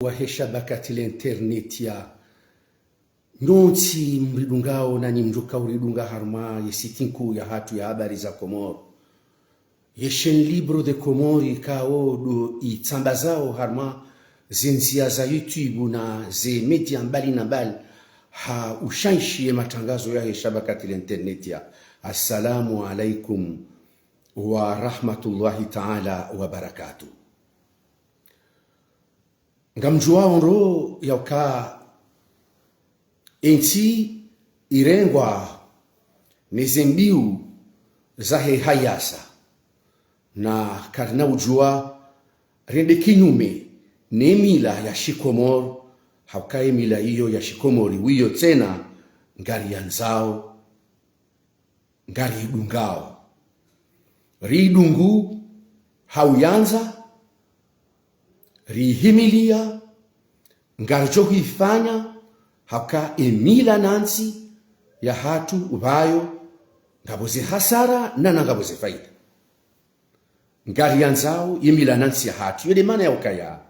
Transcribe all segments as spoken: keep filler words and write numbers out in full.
wahe shabakati la internet ya nyontsi mridungao nanyi mdjoka uridunga harumwa ye site nkuu yahatru ya habari za Komori. Ye chaîne libre de Comores ikao ndo itsambazao harumwa ze ndzia za YouTube na ze média mbali na mbali ha ushanshi ye matrangazo yahe shabakati la internet ya. Assalamu alaikum wa rahmatullahi ta'ala wa barakatuh. Ngamdjuwao ndro yauka entsi irengwa ne ze mbiu zahe hayasa, na karina udjuwa rende kinyume ne mila ya shikomori, hauka ye mila iyo ya shikomori wiyo tsena ngariyandzao, ngaridungao. Ridungu ha uyandza, rihimilia, ngaridjo huifanya, hauka ye mila na ntsi yahatru upvayo, ngapvo ze hasara, na na ngapvo ze faida. Ngariyandzao ye mila na ntsi yahatru, yo nde maana yaukaya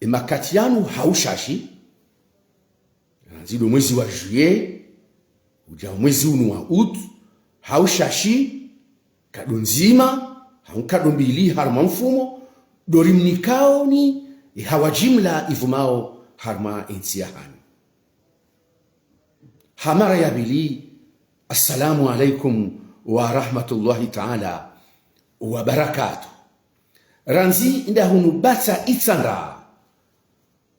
ye makati yanu ha ushashi, randzi ndo mwezi wa juillet, udja mwezi unu wa août, ha ushashi, nkado ndzima, hau nkado mbili harumwa mfumo, ndo rimnikaoni ye hawa jimla ivumao harumwa entsi yahanyu. Ha mara ya pvili, assalamu alaikum wa rahmatullahi ta'ala wa barakatuh. Randzi nda hunu Batsa Itsandra,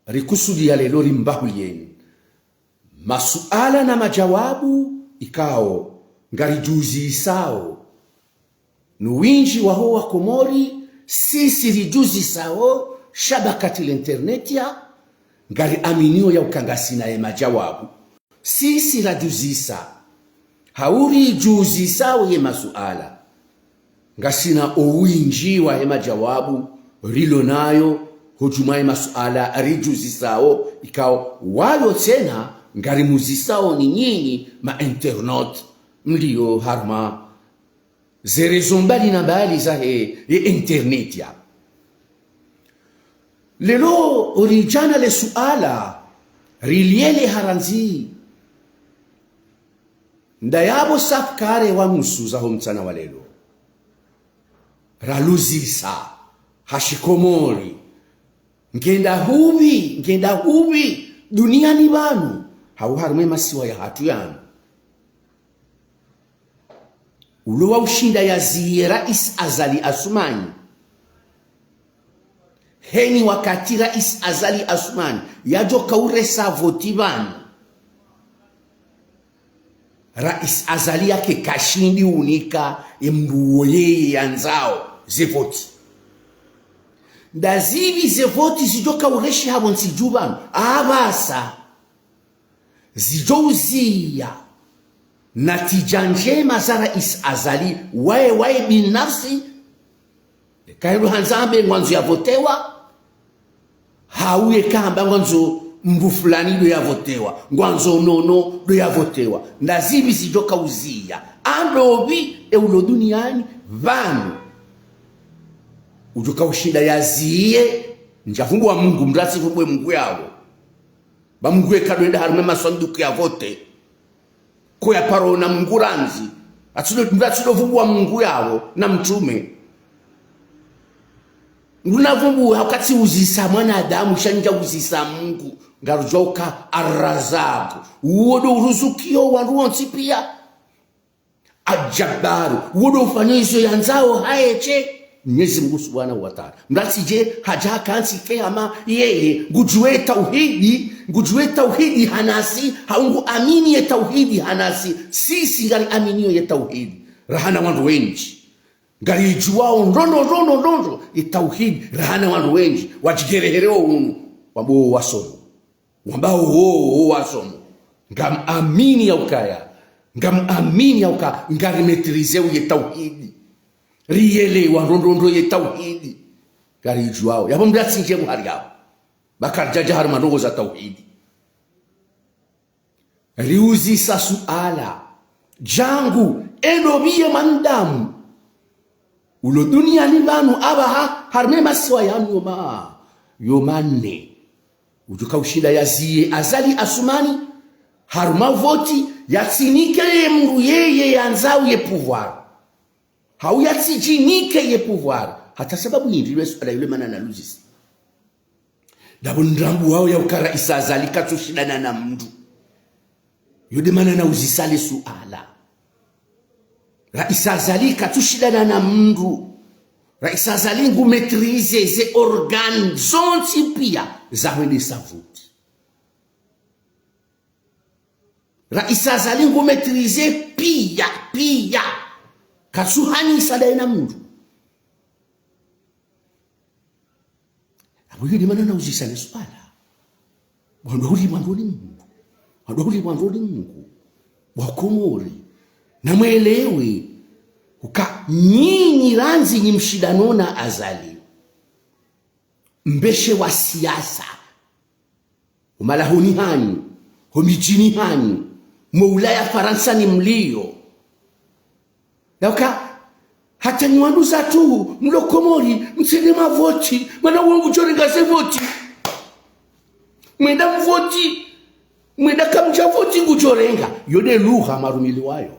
rikusudia leo rimbahuliyeni masuala na majawabu ikao ngaridjuzisao no wendji waho wa Komori, sisi ridjuzisao shabakati la internet ya, ngariaminio yauka ngasina ye majawabu. Sisi radjuzisa, hau ridjuzisao ye masuala, ngasina owendji wahe majawabu rilo nayo, hodjumwa ye masuala ridjuzisao, ikao wayo tsena ngarimuzisao ni nyinyi ma internautes mlio harumwa ze réseaux mbali na mbali zahe ye internet ya. Leo ridja na le suala, rilieleha randzi. Nda yapvo saa kare wa nusu zaho mtsana wa leo, raluzisa ha shikomori, ngenda hupvi, ngenda hupvi duniani pvanu, hau harumwa ye masiwa yahatru yanu. Ulo wa ushinda yaziye Rais Azali Assoumani. Heni wakati Rais Azali Assoumani yadjoka uresa voti pvanu, Rais Azali yake kashindi unika ye mndru wo yeye yandzao ze voti. Nda zipvi ze voti zidjoka ureshi hapvo ntsi dju pvanu? Apvasa zidjo uziya natija ndjema za Rais Azali, waye, waye binafsi, eka ndo handza ambe ngwandzo yavotewa, hau eka hamba ngwandzo mndru fulani ndo yavotewa, ngwandzo nono ndo yavotewa. Nda zipvi zidjoka uziya? Ando pvi e ulo duniani pvanu udjoka ushinda yaziye, ndja vumbuwa Mungu, mndru atsi vumbuwe Mungu yapvo. Ba Mungu eka ndo enda harumwa ye masanduku ya vote, ko ya paro na Mungu randzi. Atsido, mndru atsido vumbuwa Mungu yapvo na mtrume. Mndru na vumbuwe, hauka tsi uzisa mwanadamu, sha ndja uzisa Mungu. Ngarudjuwa uka Arrazaku, uwo ndo uruzukiyo wandru wontsi pia. Aljabbaru, uwo ndo ufanyao izo yandzao haye she. Mnyezi Mungu Subhanahu wa Ta'ala. Mndru atsidje hadja hakantsi ke hama yeye ngudjuwe tauhidi, ngudjuwe tauhidi hanasi, hau ngu amini ye tauhidi hanasi, sisi ngari aminio ye tauhidi. Rahana wandru wendji. Ngaridjuwao ndrondro, ndrondro, ndrondro ye tauhidi, rahana wandru wendji, wadjigerehereo unu, wambo wasomo. Wambao wo, wo wasomo. Ngam amini yaukaya, ngam amini yauka ngari maîtriseo ye tauhidi. Rielewa ndrondro, ndrondro ye tauhidi. Ngaridjuwao. Yapvo mndru atsindjie buhari yapvo. Ba karidjadja harumwa ndrongoo za tauhidi. Riuzisa suala. Djangu, e ndo pvi ye mwanadamu ulo duniani pvanu apvaha, harumwa ye masiwa yanu yo ma, yo manne, Udjo ka ushinda yaziye Azali Assoumani, harumwa voti, yatsinike ye mndru yeye yandzao ye pouvoir. Hau yatsidjinike ye pouvoir. Hata sababu yindri le suala yile mana naluzisa. Ndapvo ndrambuwao ya uka Raisi Azali katsushindana na mndru. Yo nde mana nauzisa le suala. Raisi Azali katsushindana na mndru. Raisi Azali ngu maîtriser ze organes zontsi pia za hwendesa voti. Raisi Azali ngu maîtriser pia, pia. Katsuhanyisa ndaye na mndru. Apvo yo nde mana nauzisa le suala. Wandru wa huli mwandoni Mungu. Wandru wa huli mwandoni Mungu. Wakomori. Namwelewe. Uka nyinyi randzi nyi mshindano na Azali. Mbeshe wa siasa. Ho malahoni hanyu, ho midjini hanyu, mo Ulaya Farantsa ni mlio. Yauka, hata nyi wandru zatru, mlo Komori, mtsende mavoti, mana wo ngudjorenga ze voti. Mwenda mvoti, mwenda kamdja voti ngudjorenga. Yo nde lugha marumiliwayo.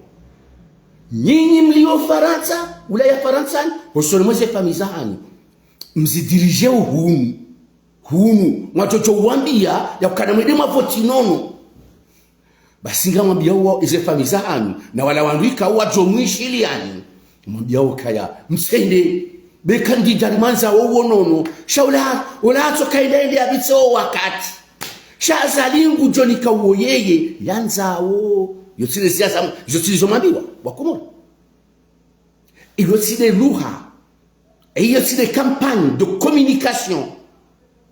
Nyinyi mlio Farantsa, Ulaya Farantsa, hosoni mwa ze famiyi zahanyu. Mzidirijeo hunu. Hunu, mwatsotsowambia, ya ukana mwende mavoti nono. Basi ngamwambiao wa, eze famiyi zahanyu, na wala wandru ikao wadjo mwishiliyani. Mwambiao kaya, mtsende, be kandida rimwandzao wo nono. Sha ula, ula atsoka ende ende yapvitse wo wakati. Sha Azali ngudjo nika wo yeye, yandzao. Yo tsi le siasa, yo tsi le zo mwambiwa, wakomori. Iyo tsi le lugha. Iyo tsi le campagne de communication.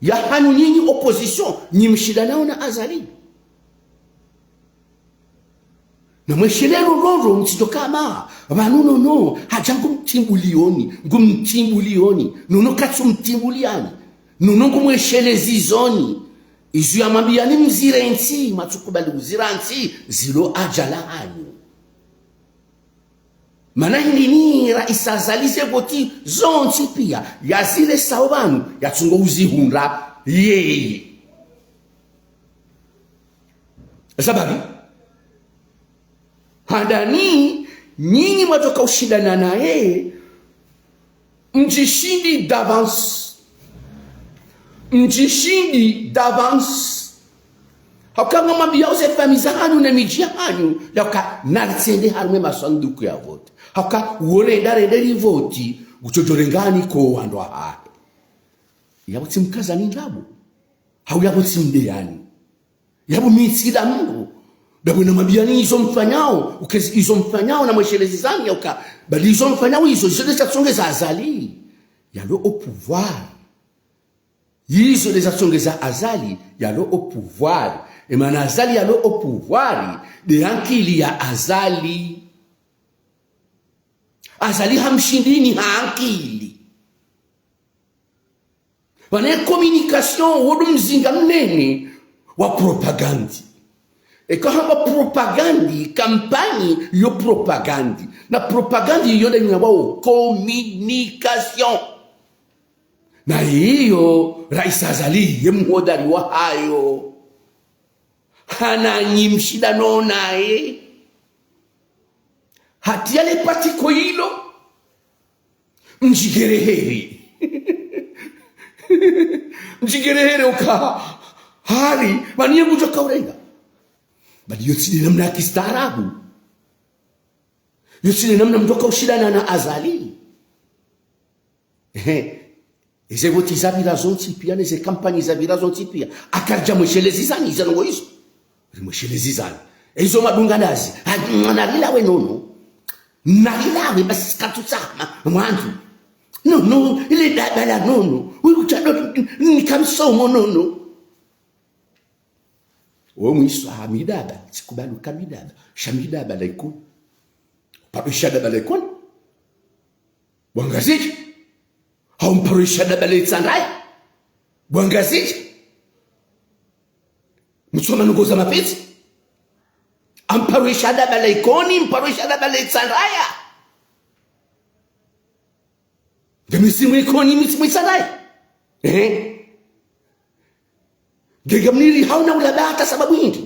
Yahanyu nyinyi opposition, nyi mshindanao na Azali. Namwesheleo ndrongoo, mtsidjo kama, pvanu nono, hadja ngumtimbulioni, ngumtimbulioni, nono katsumtimbuliani, nono ngumweshelezizoni. Izo yamwambiani mzirantsi, matsukubali uzirantsi, zilo adjala hanyu. Mana hindri ni Raisi Azali ze voti zontsi pia, yazilesao pvanu, yatsungo uzihundra yeye. Sababu, handani, nyinyi mwatsoka ushindana naye, mdjishindi d'avance. Mdjishindi d'avance. Hauka ngamwambiao ze famiyi zahanyu ne midji yahanyu, yauka naritsende harumwa ye masanduku ya voti. Hauka wo renda rende rivoti, ngutsodjo rengani ko wandru wahahe. Yapvo tsimkazani ndrabo. Hau yapvo tsimdeyani. Yapvo mi tsi nda mndru. Ndapvo namwambiani izo mfanyao, ukezi izo mfanyao namweshelezizani yauka. Bali izo mfanyao izo, izo nde zatsongeza Azali yalo au pouvoir. Izo nde zatsongeza Azali yalo au pouvoir. Emana Azali yalo au pouvoir, nde ankili ya Azali. Azali hamshindini ha ankili. Pvanu ye communication wo ndo mzinga mnene wa propagande. Eka hamba propagande, campagne yo propagande. Na propagande yo nde nyambwao communication. Na iyo, Raisi Azali ye mhodari wahayo. Hana nyi mshindanao naye. Hata yale patiko ilo. Mdjigerehere. Mdjigerehere uka. Hari, pvanu ye ngudjo kaurenga. Bali yo tsi nde namna ya kistaarabu. Yo tsi nde namna mndru ka ushindana na Azali. Ehe. Eze voti zapvira zontsi pia, neze kampanyi zapvira zontsi pia. Aka ridja mweshelezizani, izo ndrongoo izo. Rimweshelezizani. Ezo madunga ndazi. Ha, narilawe nono. Narilawe basi katsutsama, mwandzo. Nono, ile daba la nono. Uyu kutsado, ni kamsomo nono. Wo mwiso ha midaba, tsikubali uka midaba. Sha midaba la Ikoni. Paro isha daba la Ikoni. Bo Ngazidja. Hau mparo isha daba la Itsandraya. Bo Ngazidja. Mtsoma nungo za mapetsi. Amparo isha daba la Ikoni, mparo isha daba la Itsandraya. Nge misimu Ikoni, misimu Itsandraya. Eh? Nge ngamnirihao na ulaba hata sababu hindri.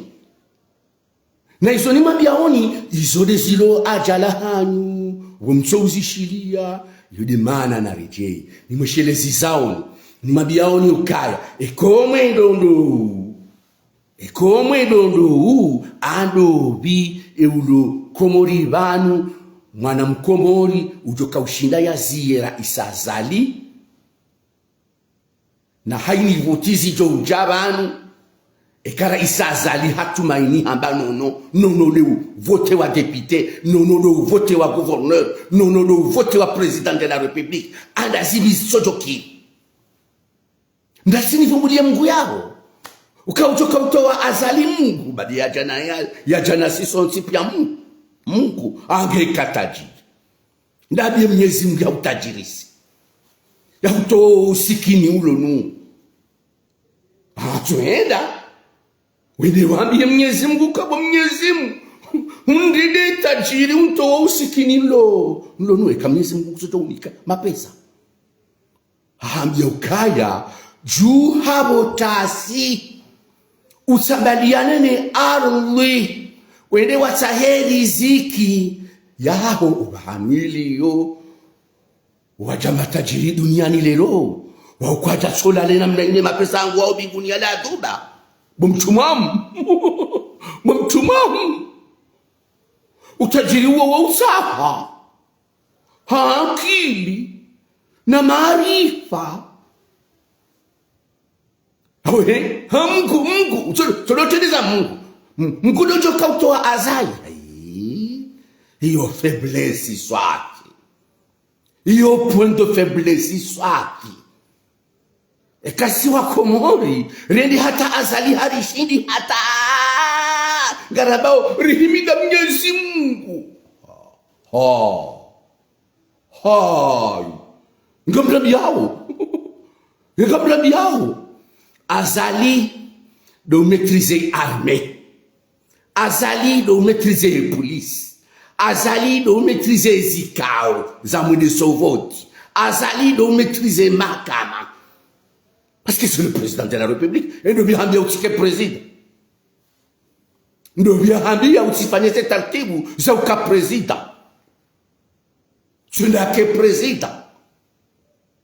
Na izo nimwambiaoni, izo nde zilo adjala hanyu, wo mtso uzishiliya, yo nde maana naredjeyi. Nimweshelezi zaoni, nimwambiaoni ukaya, eka omwendo ndo u, eka omwendo ndo u, andopvi eulo Komori pvanu, mwana Mkomori, udjoka ushinda yaziye Raisi Azali, na hayini voti zidjo udja pvanu, eka Raisi Azali hatumaini hamba nono, nono nde uvote wa député, nono nde uvote wa gouverneur, nono nde uvote wa président de la République, anda zipvi zitsodjokiri. Ndasi nivumbulie Mngu yaho. Uka udjoka utowa Azali Mngu, badi yadja na ya, yadja na sisi sontsi pia Mngu. Mngu, ange katadjiri. Ndapvi ye Mnyezi Mngu yahutajirisi, yahutowo usikini ulo nu. Atsuhenda. Wende wambiye Mnyezi Mngu, kabo Mnyezi Mngu, undinde tajiri, untowo usikini lo, lo nu, eka Mnyezi Mngu kutsotso unika mapesa. Hahambia ukaya, dju hapvo tasi, utsambaliane ne ardhwi, wende watsahe riziki yaho, opvahanu iliyo. Wadja matajiri duniani lelo, wa ukwadja tsola le namna ine mapesa yangu wao binguni ya la dhuba. Bo mtrumamu. Bo mtrumamu. Utajiri uwo wa utsaha ha akili na maarifa. Awe, ha Mngu, Mngu, tso-, tsolotendeza Mngu. M-, Mngu ndo udjoka utowa Azali. Ayi, iyo faiblesse swafi. Iyo point de faiblesse swafi. Eka si wa Komori, rendi hata Azali harishindi hata ngarambao rihimida Mnyezi Mngu. Ha. Hayi. Ngamrambiao. Ngamrambiao. Azali ndo umaîtriser armée. Azali ndo umaîtriser police. Azali ndo umaîtriser zikao za mwendesa voti. Azali ndo umaîtriser mahakama. Parce que c'est le président de la République. Ye ndo pvi hahambia utsike président. Ndo pvi hahambia utsifanye ze taratibu za uka président. Tsi nda ke président.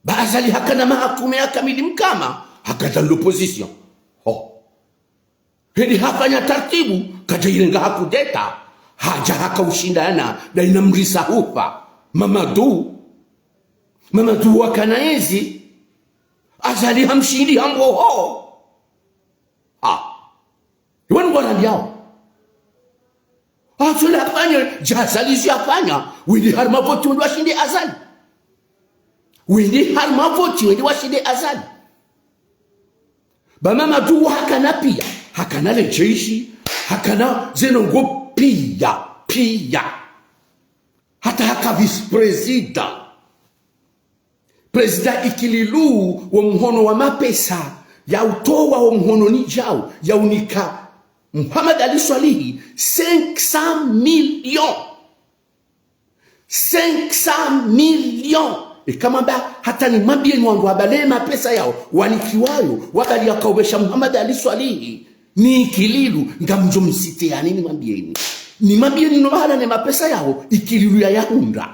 Ba Azali hakana maha kume ya kamili mkama, haka dans l'opposition. Ho. Hende hafanya taratibu, kadja irenga ha coup d'État, hadja haka ushindana, nda ina mrisa hufa. Mamadou. Mamadou wakana yezi. Azali hamshindi hambo ho. Ah. Iwanu ngwarambiao. Ah, tsi nda hafanya, dja Azali zi hafanya. Wende harumwa voti wende washinde Azali. Wende harumwa voti wende washinde Azali. Ba Mamadou hakana pia. Hakana le jeshi. Hakana ze ndrongoo pia. Pia. Hata haka vice-président. Président Ikililou wo mhono wa mapesa, ya utowa wo mhono ni djau, ya unika Mohamed Ali Soilihi cinq cents millions. Cinq cents millions. Eka mwamba hata nimwambieni wandru wabale mapesa yao, wanikiwayo, wabali yakaubesha Mohamed Ali Soilihi, ni Ikililou, ngamdjo msiteyani nimwambieni. Nimwambieni no mahala ne mapesa yao, Ikililou ya yahundra.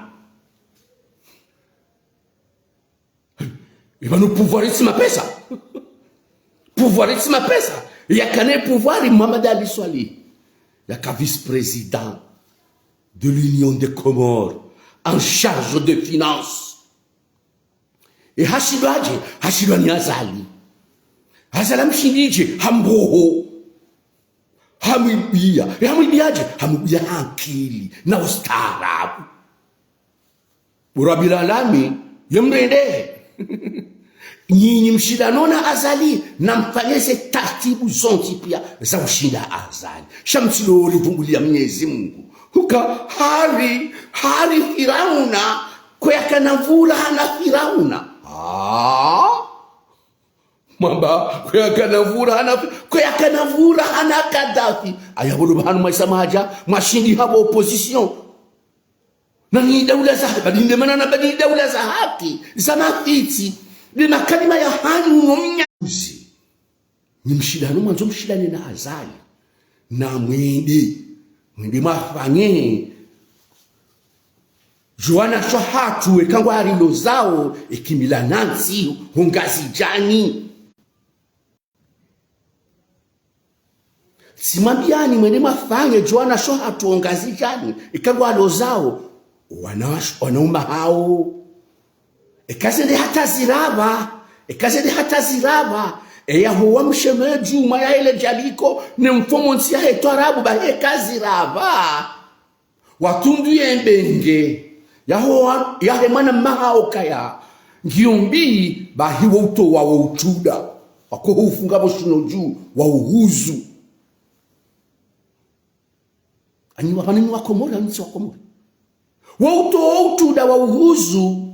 Ipvanu pouvoir itsi mapesa. Pouvoir itsi mapesa. Yakana ye pouvoir Mohamed Ali Soilihi. Yaka vice-président de l'Union des Comores en charge de finances. E hashindwa dje, hashindwa ni Azali. Azali hamshindi dje, hambo ho. Hamwibia. E hamwibia dje, hamwibia ha akili na ustaarabu. Bo Rabbil Alamin, ye mrende. Nyinyi mshindano na Azali, na mfanye ze taratibu zontsi pia za ushinda Azali. Sha mtsi ndo livumbulia Mnyezi Mngu. Huka hari, hari Firauna, kweyakana vura hana Firauna. Ah. Mwamba, kweyakana vura hana, kweyakana vura hana Kadhafi. Aya, bo ndo pvahanu mwaisa mwaja, mwashindi hapvo opposition. Na ni daula za, badi nde mana na badi daula za haki, za mafitsi, nde makalima ya hanyu no mnyazi. Nyi mshindano mwandzo mshindane na Azali. Na mwende. Mwende mwafanye. Djo wanashe wahatru eka ngwarilozao, ekimila nantsi, ho Ngazidjani. Tsimwambiyani mwende mwafanye djo wanashe wahatru ho Ngazidjani, eka ngwalozao, wanashe, wanaume hao. Eka zende hata zirapva, eka zende hata zirapva, eya ho wa mshemedju, mwa ya hele djaliko, ne mfomontsi yahe twarabu, bahi eka zirapva. Watundu ye mbenge, yaho wa-, yahe mwana mmaha ukaya ngiyo mbi, bahi wo utowa wo utruda. Wako ho ufunga pvo shinu dju, wa uhuzu. Anyi wapvanu nyi Wakomori, anyi tsi Wakomori. Wo utowa wo utruda wa uhuzu.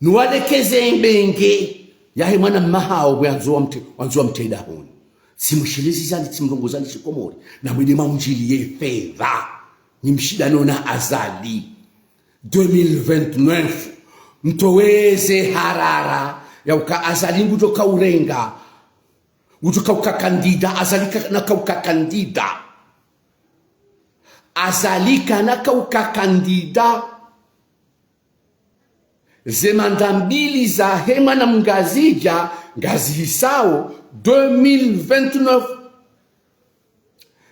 Nuwalekeze mbenge yahe mwana mmaha wo wandzo wamtre-, wandzo wamtre dahoni. Tsimwishilizi zani, tsimlongoza ni shikomori. Na mwende mwamdjiliye fedha. Nyi mshindano na Azali. Deux mille vingt-neuf. Mtoweze harara. Ya uka Azali ngudjo kaurenga. Ngudjo kauka kandida. Azali ka-, na kauka kandida. Azali kana kauka kandida. Ze manda mbili zahe mwana mngazidja ngazihisao deux mille vingt-neuf.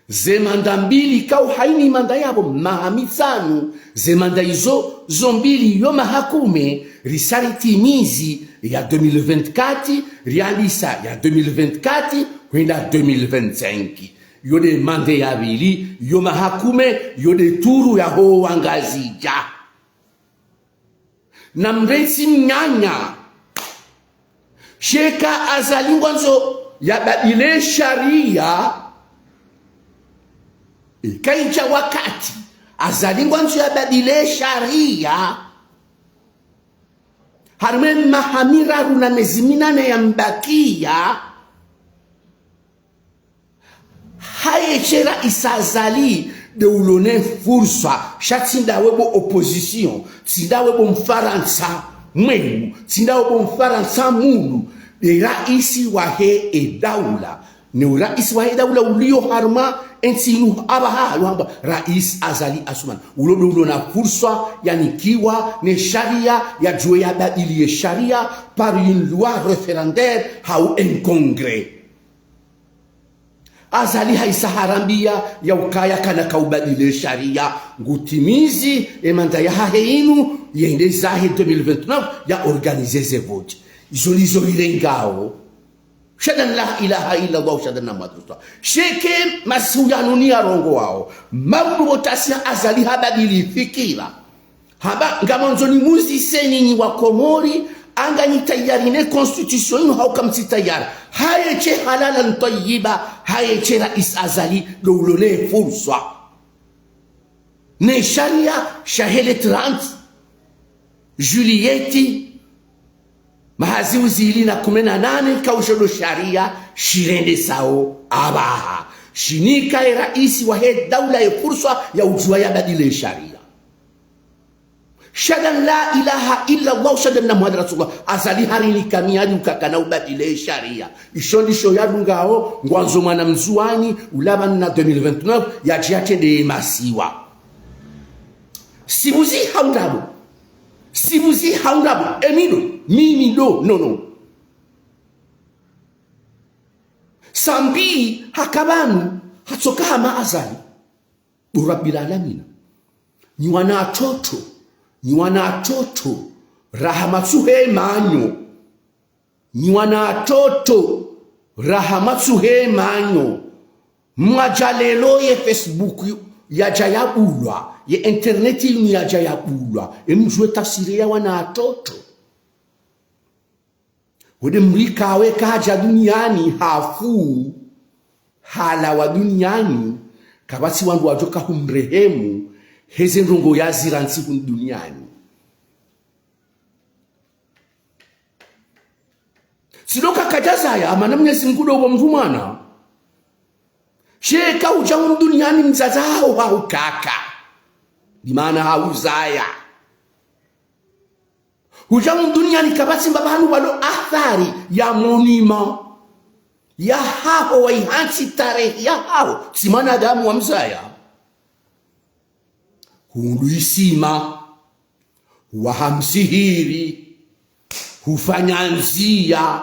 Ze manda mbili kau haini manda yapvo maha mitsanu, ze manda izo zo mbili yo maha kume, risa ritimizi ya deux mille vingt-quatre, riandisa ya deux mille vingt-quatre, hwenda deux mille vingt-cinq. Yo nde manda ya pvili, yo maha kume, yo nde turu yaho wangazidja. Na mrentsi mnyanya. Sheka Azali ngwandzo yabadili sharia. Ikaidja wakati. Azali ngwandzo yabadili sharia. Harumwa maha miraru na mezi minane yambakiya. Haye she raisi Azali nde ulo ne fursa, sha tsi ndawe bo opposition, tsi ndawe bo Mfarantsa mweu, tsi ndawe bo Mfarantsa mulu, nde raisi wahe edaula. Ne uraisi wahe daula uliyo harumwa entsi inu apvaha, yo hambwa raisi Azali Assoumani. Ulo nde ulo na fursa yanikiwa ne sharia, yadjuwe yabadili ye sharia par une loi référendaire hau un congrès. Azali haisa harambiya ya ukaya kana kaubadili sharia, ngutimizi emanda yahahe inu, yende zahe deux mille vingt-neuf, ya organiser ze vote. Izo ndizo irengao. Ashhadu an la ilaha illa Allah, ashhadu anna Muhammadan Rasulullah. Sheke masihu yanu ni yarongoao. Maudu bo tasi ya Azali habadili fikira. Hamba, ngamwandzo nimuzise nyinyi Wakomori, anga nyi tayari ne constitution inu hau kamtsi tayari. Haye she halalan twayiba, haye she raisi Azali, ndo ulo ne fursa. Ne sharia, shahe le trente juillet, maha zihwi zili na kume na nane, kausho ndo sharia shirendesao apvaha. Shinika e raisi wahe daula ye fursa ya udjuwa yabadili sharia. Ashhadu an la ilaha illa Allah, ashhadu anna Muhammadan Rasulullah. Azali harinika miadi ukaya kana ubadili sharia. Isho ndisho yadungao, ngwandzo mwana mndzuwani, ulapvanu na deux mille vingt-neuf, yadje yatrende masiwa. Sibuzi haundrabo. Sibuzi haundrabo. Emi ndo, mimi ndo, no, no. Sambi haka pvanu, hatsoka hama Azali. Bo Rabbil Alamina. Nyi wanatoto, nyi wanatoto, raha matsuhe manyo. Nyi wanatoto, raha matsuhe manyo. Mwadja lelo ye Facebook yadja yabulwa, ye internet inu yadja yabulwa. Emdjuwe tafsiri ya wanatoto. Wende mrika we kadja duniani hafu, halawa duniani, kapvatsi wandru wadjoka humrehemu, heze ndrongo yazira ntsi hunu duniani. Tsi ndo uka kadja zaya, mana Mwenyezi Mungu ndo uwo mndru mwana. Sheka udja hunu duniani mdzadze haho hahukaka. Ndi mana hahuzaya. Udja hunu duniani kapvatsi mbapvi hanu pvalo athari ya monument. yahaho, wayihantsi tarehi yahaho, tsi mwanadamu wamzaya. Hundru isima, huwaha msihiri, hufanya ndziya,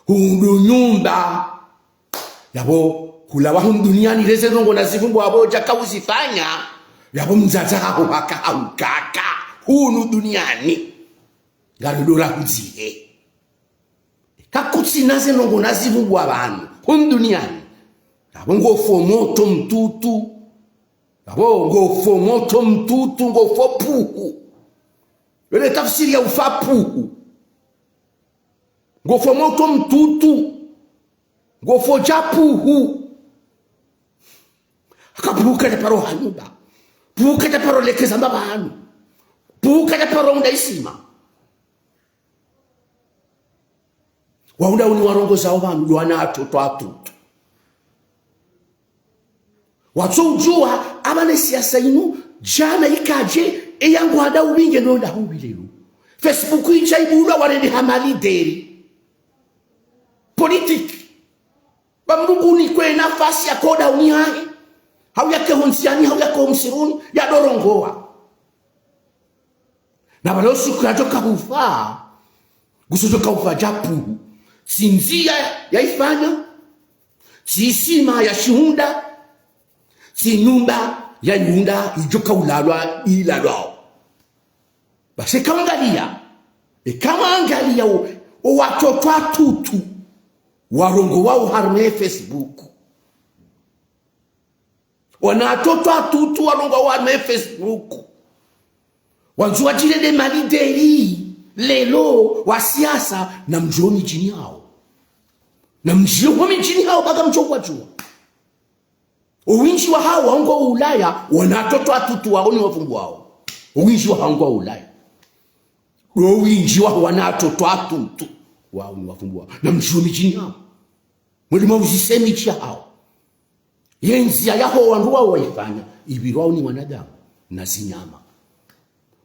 hundru nyumba. Yapvo hulawa hunu duniani, leze ndrongoo nazipvumbua yapvo djaka uzifanya. Yapvo mdzadze haho haka haukaka hunu duniani, ngarudora hudzihe. Kakutsina ze ndrongoo nazipvumbua pvanu hunu duniani. Yapvo ngofo moto mtutu. Yapvo ngofo moto mtutu, ngofo puhu. Yo nde tafsiri ya ufa puhu. Ngofo moto mtutu, ngofo dja puhu. Haka puhu kadja paro ha nyumba. Puhu kadja paro lekeza mbaba hanu. Puhu kadja paro hundra isima. Wahundra uni warongozao pvanu ndo wana watoto watutu. Watso udjuwa apvanu ye siasa inu, djana ikadje, eyangu handa upvinge ndo nda hupvi leo. Facebook idja ibulwa, warende ha malideri politique. Pvamdru ngunikwe nafasi ya koda uni hahe. Hau yake ho ndziani, hau yake ho msiruni, yadorongowa. Na pvale usiku yadjoka hufa, ngusodjoka hufa dja puhu. Tsi ndziya yaifanya, tsi isima yashihundra, tsi nyumba yaihundra, idjoka ulalwa, ilalwao. Basi eka mwangaliya, eka mwangaliya o, o watoto watutu, warongowao harumwa ye Facebook. Wana watoto watutu warongowao harumwa ye Facebook. Wandzo wadjirende malideri leo wa siasa, namdjuwe midjini hawo. Namdjuwe midjini hawo, ba ngamdjo wadjuwa. Owindji wahawo ngwao Ulaya, wana watoto watutu wawo ni wafumbuwawo. Owindji wahawo ngwao Ulaya. Owindji wahawo wana watoto watutu wawo ni wafumbuwawo. Namdjuwe midjini hawo. Mwende mwauzise midji yahawo. Ye ndziya yahawo wandru wawo waifanya, ipvirwao ni wanadamu na zinyama.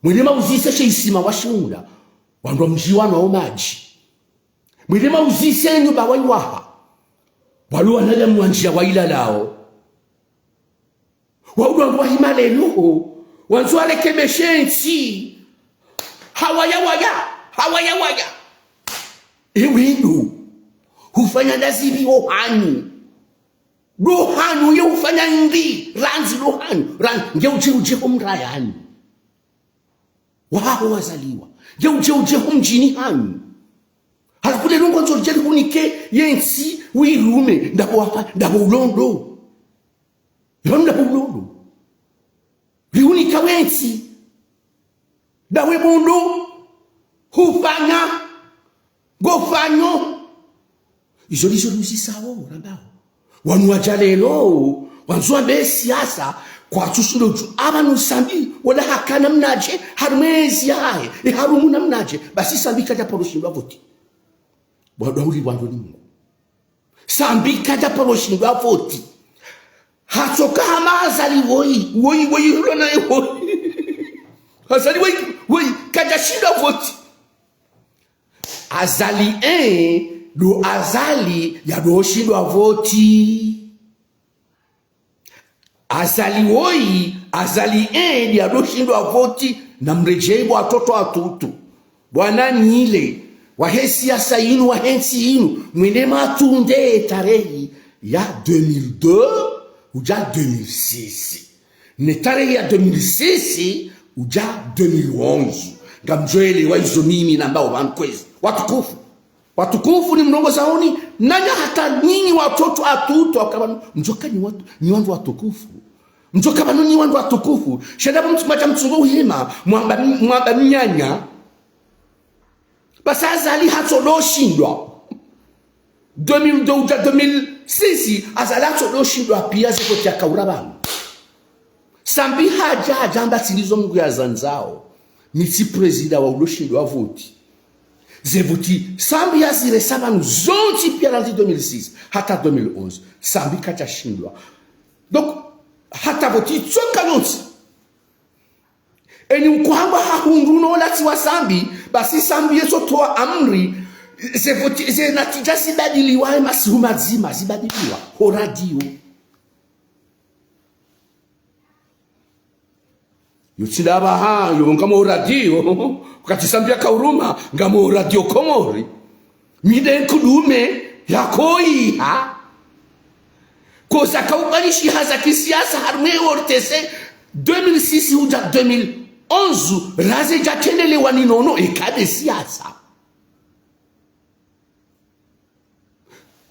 Mwende mwauzise she isima washihundra, wandru wa mdji wanu wawo madji. Mwende mwauzise nyumba waiwaha, walo wanadamu wandjiya wailalao. Waudwa ngwahima leo, wandzo warekebeshe ntsi. Hawaya waya, hawaya waya. Ewe ndo hufanya ndazipvi wo hanyu? Ndo hanyu ye hufanya ndri, randzi ndo hanyu, randzi, nge udje udje ho mrayani wahaho wazaliwa. Nge udje udje ho mdjini hanyu. Halafu leo ngwandzo lidje lihunike ye ntsi uirume, ndapvo wafa, ndapvo ulondo. Ipvo ndapvo ulondo. Lihunika we ntsi. Ndawe mundru hufanya ngofanyo. Izo ndizo luzisao, rambao. Wanu wadja leo, wandzo wambe siasa, kwatsu shindo dju. Apvanu Sambi, wala hakana mnadje, harumwa ezi yahahe, e harumwa namnadje, basi Sambi kadja paro shindwa voti. Bwa dwa uli bwa ndo ni Mungu. Sambi kadja paro shindwa voti. Hatsoka hama Azali woyi, woyi, woyi, ulo naye woyi. Azali woyi, woyi, kadja shindwa voti. Azali, eh, ndo Azali yado shindwa voti. Azali woyi, Azali eh, ndi yado shindwa voti, namredjeyi bo watoto watutu. Bwana nyile, wahe siasa yinu, wahe ntsi yinu, mwende mwatunde tarehi ya deux mille deux, udja deux mille six. Ne tarehi ya deux mille six, udja deux mille onze. Ngamdjo elewa izo mimi nambao pvanu kwezi. Watukufu. Watukufu ni mrongozaoni, nanya hata nyinyi watoto watutu, wakapvanu, mdjoka nyi watu, nyi wandru watukufu. Mdjoka pvanu nyi wandru watukufu. Sha ndapvo mtu madja mtsungo uhima, mwamba, mwamba mnyanya. Basi Azali hatsodo shindwa. Deux mille deux udja deux mille six, Azali hatsodo shindwa piya ze voti yakaura pvanu. Sambi hadja, hadja hamba tsi ndizo Mungu yazandzao. Mi tsi prezida wa ulo shindwa voti. Ze voti, Sambi yaziresa pvanu zontsi piya randzi deux mille six, hata deux mille onze. Sambi kadja shindwa. Donc, hata voti itsoka yontsi. Eni uko hamba hahundru no latsi wa Sambi, basi Sambi yetso towa amri, Ze voti, ze natija zibadiliwa, ye masihu madzima zibadiliwa ho radio. Yo tsi ndapvaha, yo ngamo ho radio, wakati Sambi yaka huruma, ngamo ho Radio Komori. Mi nde nkudume yakoiha. Koza kaubalishiha za kisiasa harumwa ye O R T C, deux mille six hudja deux mille onze, raze dja tendelewa ni nono, eka nde siasa.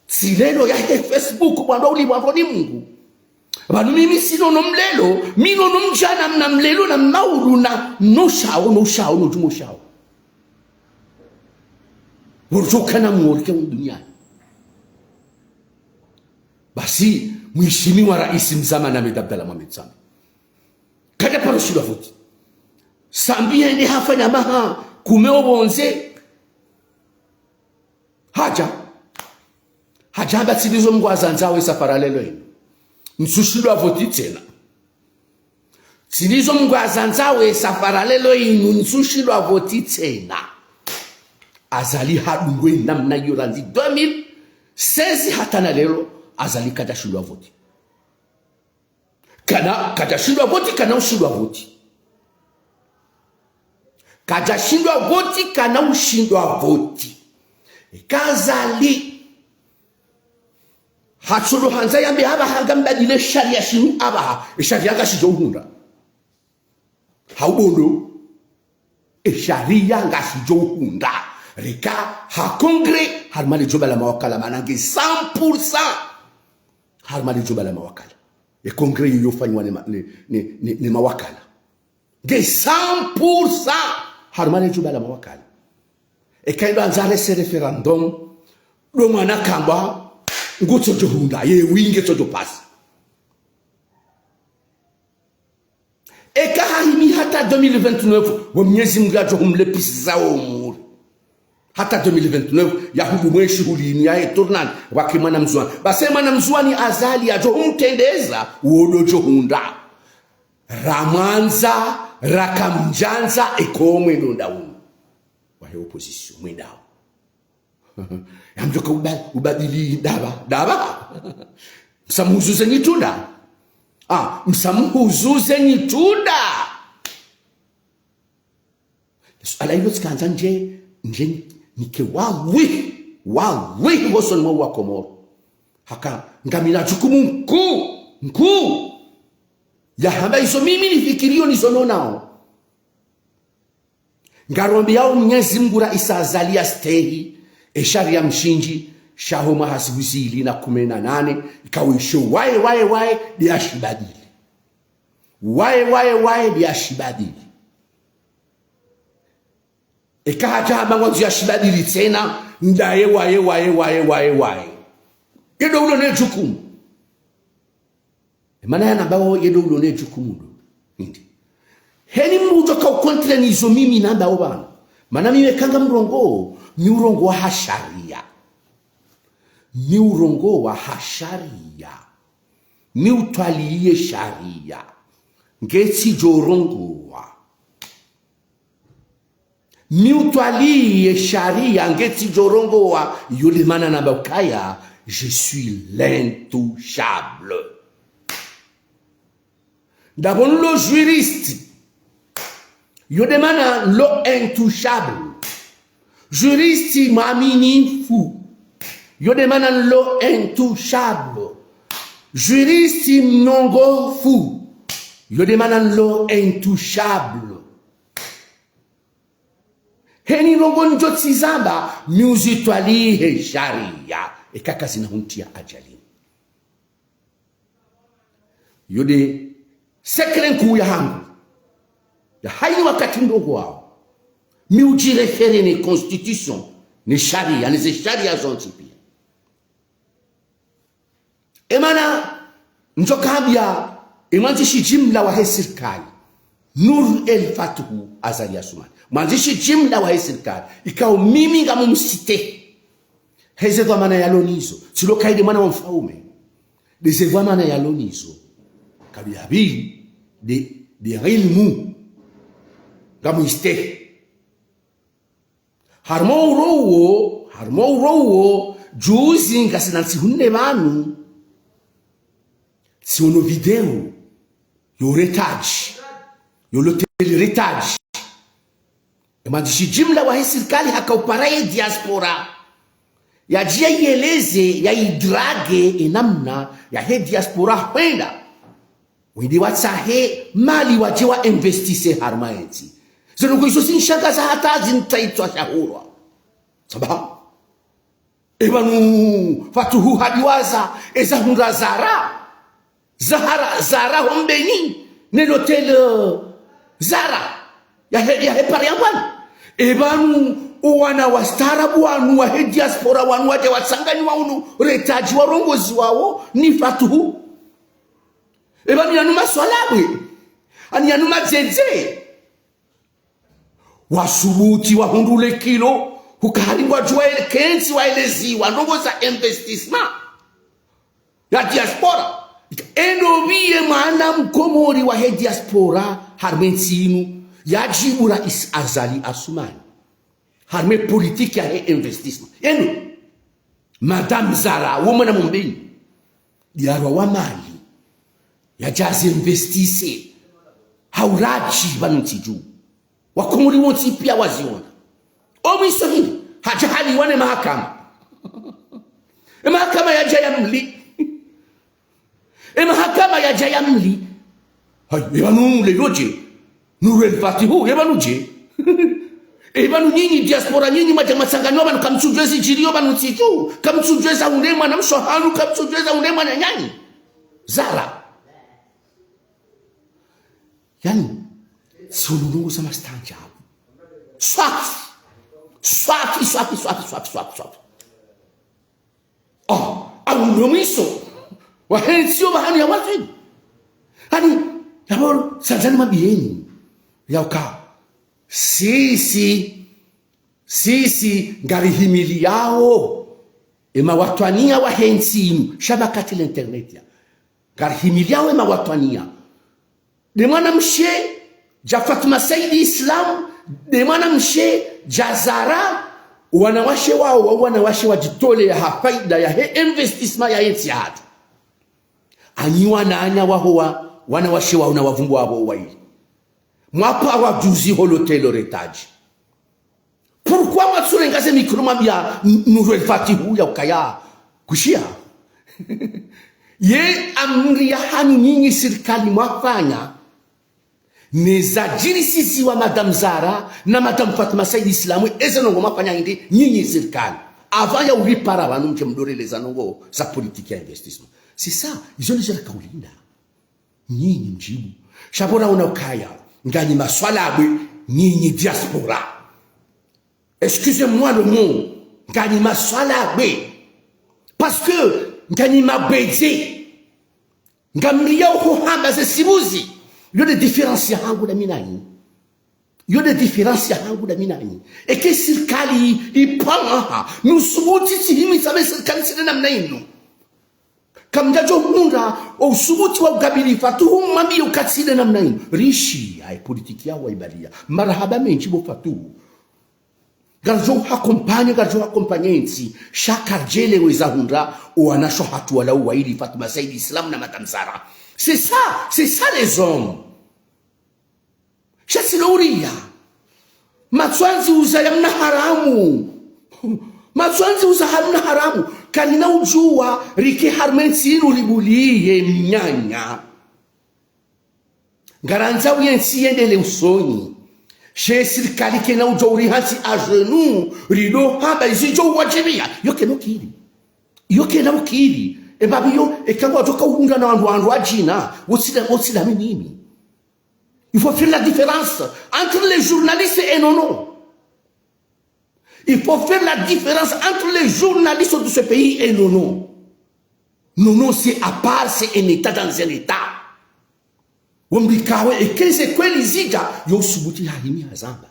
Tsi lelo yahe Facebook, bwando uli bwando ni Mungu. Pvanu mimi tsi nono mlelo, mi nono mdjana mna mlelo na maulu na no shao, no shao, no djumo shao. Wodjo kana mworike unu duniani. Basi, mheshimiwa raisi mzamani Ahmed Abdallah Mohamed Sambi kadja paro shindwa voti. Sambi yende hafanya maha kume opvondze. Hadja. Hadja hamba tsi ndizo Mngu azandzao ye safari lelo inu, ntsu shindwa voti tsena. Tsi ndizo Mngu azandzao ye safari lelo inu, ntsu shindwa voti tsena. Azali hadungwa namna iyo randzi deux mille seize hata na lelo, Azali kadja shindwa voti. Kana, kadja shindwa voti, kana ushindwa voti. Kadja shindwa voti, kana ushindwa voti. Eka Azali hatsodo handza yambe apvaha ngam badile sharia shinu apvaha, e sharia ngashidjo uhundra. Haubondo. E sharia ngashidjo uhundra. Reka ha congrès harumwa le djumba la mawakala, mana nge cent pour cent harumwa le djumba la mawakala. E congrès iyo yofanywa ne ma-, ne, ne, ne, ne mawakala. Nge cent pour cent harumwa le djumba la mawakala. Eka ndo andza rese référendum, ndo mwana kamba ngutsodjo hundra, ye winge tsodjo pasi. Eka hahimi hata deux mille vingt-neuf, wo Mnyezi Mngu yadjo humlepisiza wo umuri. Hata deux mille vingt-neuf, yahudu mweshi hulini yahe tournante, wake mwana mzuwani. Basi mwana mzuwani Azali yadjo humtrendeza, wo ndo djo hundra. Ramwandza, rakamdjandza, eko mwendo nda unu. Wahe opposition, mwendao. Yamdjoka uba-, ubadili ndapva, ndapva. Msamuhuzuze nyitunda. Ah, msamuhuzuze nyitunda. Suala ilo tsikandza ndje, ndje nike wawi, wawi hosoni mwa Wakomoro. Haka, ngamina jukumu nkuu, nkuu. Yahamba izo mimi nifikiriyo nizo nonao. Ngarombeao Mnyezi Mngu raisi Azali yastehi, e sharia mshindzi, shaho mwaha zihwi zili na kume na nane, ikao isho waye, waye, waye, nde yashibadili. Waye, waye, waye, nde yashibadili. Eka hadja hamba ngwandzo yashibadili tsena, ndaye waye, waye, waye, waye, waye. Ye ndo ulo ne jukumu. Emana yanambao ye ndo ulo ne jukumu ndo. Hindri. Heni mdru udjo ka ukontre nizo mimi nambao pvanu. Mana mimi eka ngamrongoo, mi urongoa ha sharia. Mi urongoa ha sharia. Mi utwaliye sharia. Nge tsidjo rongoa. Mi utwaliye sharia nge tsidjo rongoa, yo nde mana namba ukaya, je suis l'intouchable. Ndapvo nlo juriste. Yo nde mana nlo intouchable. Juriste mwaminifu. Yo nde mana nlo intouchable. Juriste mnongofu. Yo nde mana nlo intouchable. Heni ndrongoo ndjo tsizamba, mi uzitwalihe sharia, eka kazina huntia ajalini. Yo nde secret nkuu yahangu. Ya hayina wakati ndrongoo wao. Mi udjiréférer ne constitution, ne sharia, ne ze sharia zontsi pia. Emana, ndjo kambia, e mwandzishi jimla wahe sirikali, Nour El Fath Azali Assoumani. Mwandzishi jimla wahe sirikali, ikao mimi ngamumciter. Heze dhwamana yalo nizo, tsi lo kayi nde mwana wa mfaume. Nde ze dhwamana yalo nizo. Kabili ya pvili, nde, nde ilmu. Ngamumciter. Harumwa uro uwo, Harumwa uro uwo, juzi ngasina ntsihu nne pvanu, tsiono video yo Retaj, yo l'hôtel Retaj. Emwandzishi jimla wahe sirikali haka upara ye diaspora, yadje yayieleze, yayidrage enamna yahe diaspora hwenda wende watsahe mali wadje wainvestise harumwa yentsi. Zinu kwizo zinishangaza hata zinitsaitswa shahurwa. Saba, epvanu Fatuhu hadiwaza eza hundra Zara. Zahara, Zara ho Mbeni, ne l'hôtel Zara yahe, yahe pare ya Mbwani. Epvanu owana wastaarabu wanu wahe diaspora wanu wadja watsanganyiwa hunu Retaj warongoziwawo ni Fatuhu. Epvanu yanu maswalabwe, ani yanu madzedze. Wasubuti wahundru le kilo, huka hari ngwadjuwa ele-, kentsi waeleziwa ndrongoo za investissement ya diaspora. Eno pviye mwana mkomori wahe diaspora harumwa entsi inu, yadjibu Rais Azali Assoumani harumwa politique yahe investissement. Eno, Madame Zara, wo mwana Mbeni, diarwa wa mali, yadje aziinvestise ha uradji pvanu ntsi dju. Wakomori wontsi piya waziona. Omwiso hindri, hadja haliwa ne mahakama. Emahakama yadja yamli. Emahakama yadja yamli. Hayi, epvanu leo dje? Nour El Fath, epvanu dje? Epvanu nyinyi diaspora, nyinyi mwadja mwatsanganyiwa pvanu, kamtsudjuwa ezidjiriyo pvanu ntsi dju, kamtsudjuwa eza hundre mwana mshe hanu, kamtsudjuwa eza hundre mwananyanyu. Zara. Yaani, tsiono ndrongoo za mastaanjabu. Swafi. Swafi, swafi, swafi, swafi, swafi, swafi. Oh, au ndo mwiso wahe ntsi yo pvahanu ya wazini. Ani, d'abord, sandzani mambiyeni yauka sisi, sisi ngarihimiliyao emawatwaniya wahe ntsi inu, sha pvakati l'internet ya. Ngarihimiliyao emawatwaniya. Nde mwanamshe dja Fatuma Said Islam, nde mwanamshe dja Zara, wanawashe wao, wao wanawashe wadjitoleya ha faida yahe investissement yahe ntsi yahatru. Anyi wananya waho wa, wanawashe wao na wavumbu wapvo wayili, mwapara juzi ho l'hôtel Retaj. Pourquoi mwatsurenga ze micro mwambiya N-, Nour El Fath ya ukaya kushiya? Ye amri yahanyu nyinyi sirikali mwafanya, ne zadjirisiziwa Madame Zara na Madame Fatuma Said Islam, eze ndrongoo mwafanya hindri nyinyi sirikali? Avant ya uripara pvanu mdje mdoreleza ndrongoo za politique ya investissement. C'est ça, izo ndizo rakaulinda. Nyinyi mdjibu. Sha pvo raona ukaya nganyi maswalabwe, nyinyi diaspora. Excusez-moi le mot. Nganyi maswalabwe. Parce que nganyi mabwedze. Ngamliyao ho hamba ze sibuzi. Yo nde différence yahangu na mi nanyi. Yo nde différence yahangu na mi nanyi. Eka sirikali ipvanga, nusubuti tsihimi sabe sirikali tsile namna inu. Kamdjadjo hundra o usubuti wa ukabili Fatuhu mwambiye uka tsile namna inu. Rishi, aye politiki yaho waibaliya. Marahaba mendji bo Fatuhu. Ngaridjo hakompanye, ngaridjo hakompanye ntsi. Sha karidjelewa eza hundra owanashe hatru wala wayili, Fatuma Said Islam na Madame Zara. C'est ça, c'est ça les hommes. Sha tsi lo uriya. Matswandzi uza ya mna haramu. Matswandzi uza ha mna haramu. Karina udjuwa rike harumwa entsi inu ribuliye mnyanya. Ngarandzao yentsi yendelee usoni. She sirikali kayina udjo uri hantsi à genoux, rido hamba izidjo uwadjibiya. Yo kayina ukiri. Yo kayina ukiri. Eba pviyo, eka ngwadjo ka uhundra na wandru, wandru wadjina, wotsila, wotsila mimi. Il faut faire la différence entre les journalistes et Nono. Il faut faire la différence entre les journalistes de ce pays et Nono. Nono, c'est à part, c'est un État dans un État. Wambikawe, eka ze kweli zidja, yo usubuti hahimi hazamba.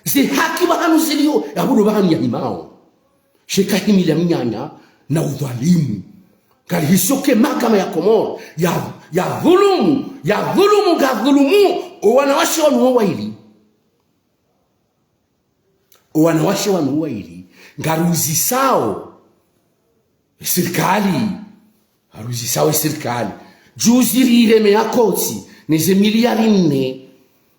Ze haki pvahanu ziliyo, yapvo ndo pvahanu yahimao. She kahimiliya mnyanya na udhwalimu. Karihiso ke mahakama ya Komori, ya, ya dhulumu, ya dhulumu, ngadhulumu owanawashe wanu wayili. Owanawashe wanu wayili, Ngaruzisao esirikali. Ngaruzisao esirikali. Juzi riremeya kotsi, neze miliyari nne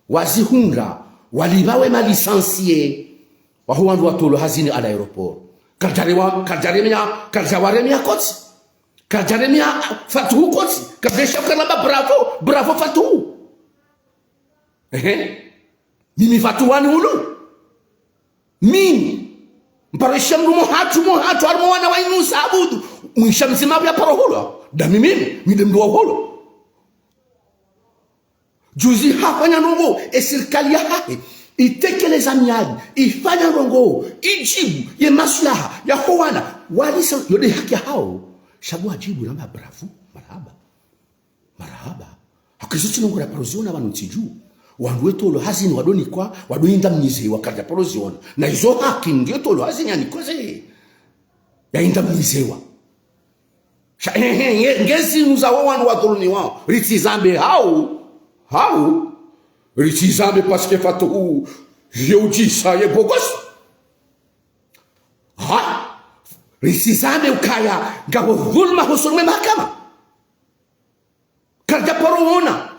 wazihundra, walipva we malisansiye waho wandru watolwa hazini à l'aéroport. Karidjarewa-, karidjaremeya, karidjawaremeya kotsi. Karidjaremeya Fatuhu kotsi. Karidjaisha ukaramba bravo, bravo Fatuhu. Ehe. Mimi Fatuhu wani hulu. Mimi. Mparo isha mndru mwahatru, mwahatru, harumwa wana wa Yunusa Abudu. Mwisha mdzima pvo yaparo hulu. Nda mimi, mi nde mndru wa hulu. Juzi hafanya ndrongoo, esirikali yahahe, itekeleza miadi, ifanya ndrongoo, idjibu, ye maslaha, yaho wana, walisa, yo nde haki yahawo. Sha ngwadjibu ramba bravo, marahaba. Marahaba. Haki izo tsi ndrongoo raparo ziona pvanu ntsi dju. Wandru wetolwa hazini wadonikwa, wadoindemnizewa karidjaparo ziona. Na izo haki mndru yetolwa hazini yanikwe ze. Yaindemnizewa. Sha, ehe, nge, nge zinu za wo wandru wadhulumiwao. Ritsizambe hau. Hau. Ritsizambe parce que Fatuhu, ye udjisa, ye bogosi. Ha? Ritsizambe ukaya, ngapvo dhulma hosoni mwe mahakama. Karidjaparo ona.